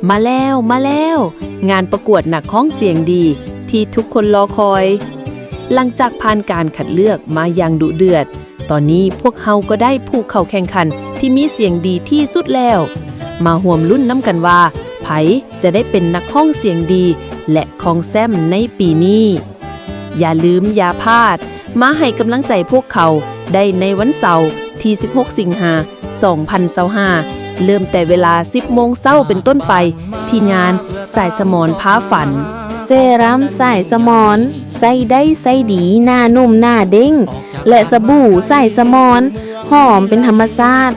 ມາແລ້ວ ມາແລ້ວ ງານປະກວດນັກຮ້ອງສຽງດີທີ່ທຸກຄົນລໍຄອຍ. ຫຼັງຈາກຜ່ານການຄັດເລືອກມາຢ່າງດຸເດືອດ, ຕອນນີ້ພວກເຮົາກໍໄດ້ຜູ້ເຂົ້າແຂ່ງຂັນທີ່ມີສຽງດີທີ່ສຸດແລ້ວ. ມາຮ່ວມລຸ້ນນຳກັນວ່າ ໃຜຈະໄດ້ເປັນນັກຮ້ອງສຽງດີ ແລະ ຄອງແຊ້ມໃນປີນີ້. ຢ່າລືມຢ່າພາດ ມາໃຫ້ກຳລັງໃຈພວກເຂົາໄດ້ໃນວັນເສົາທີສິບຫົກ ສິງຫາ ສອງພັນຊາວຫ້າ ເລີ່ມແຕ່ເວລາສິບໂມງເຊົ້າເປັນຕົ້ນໄປ ທີ່ງານສາຍສະໝອນພາຝັນ. ເຊຣຳສາຍສະໝອນ ໃຊ້ໄດ້ໃຊ້ດີ ໜ້າໜຸ່ມໜ້າເດ້ງ ແລະ ສະບູສາຍສະໝອນ ຫອມເປັນທຳມະຊາດ.